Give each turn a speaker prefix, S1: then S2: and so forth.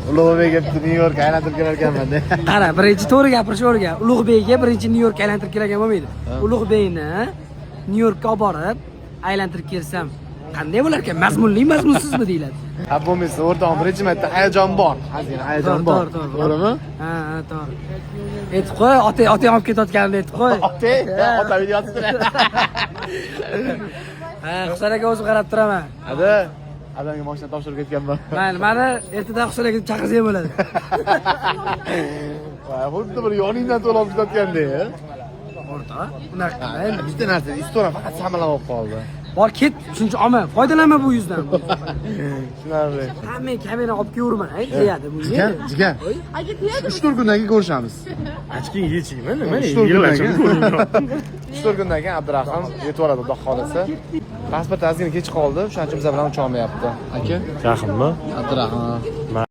S1: Ulug'bek bitta Nyu York aylantirib kelar ekanman.
S2: Qara, birinchi to'g'ri gapirishni o'rgan. Ulug'bekga birinchi Nyu Yorkka aylantirib kelgan bo'lmaydi. Ulug'bekni Nyu Yorkka olib borib aylantirib kelsam qanday bo'lar ekan? Mazmunli, mazmunsizmi deyiladi.
S1: Ha, bo'lmaysa, o'rtog'im, birinchi marta hayajon bor. Ozgina hayajon bor.
S2: To'g'ri, to'g'ri.
S1: To'g'rimi?
S2: Ha, to'g'ri. Aytib qo'y, otang, otang olib ketayotganini aytib qo'y.
S1: Otang, ota videosida.
S2: Ha, Husan aka, o'zim qarab turaman.
S1: Hadi, adamga mashina topshirib ketganman.
S2: Mayli, mani ertadan Husan aka chaqirsa ham bo'ladi.
S1: Voy, xuddi bir yoningdan to'la olib ketayotgandek.
S2: O'rtoq, unaqa qilma endi.
S1: Bitta narsa, istora faqat samalab qoldi.
S2: Bor, ket, shuncha olma, foydalanma bu yuzdan.
S1: Tushunarli.
S2: Hamma kamera olib kelaverma, deyadi bu.
S1: Jigar, jigar.
S3: Aka, tegadi.
S1: 3-4 kundan keyin ko'rishamiz.
S4: Ochking yechingmi nima?
S1: 3-4 kundan keyin. 3-4 kundan keyin Abdurahim yetib boradi, xudo xohlasa. Pasport ozgina kech qoldi, o'shaning uchun bizlar bilan ucha olmayapti. Aka,
S4: Rahimmi?
S1: Abdurahim.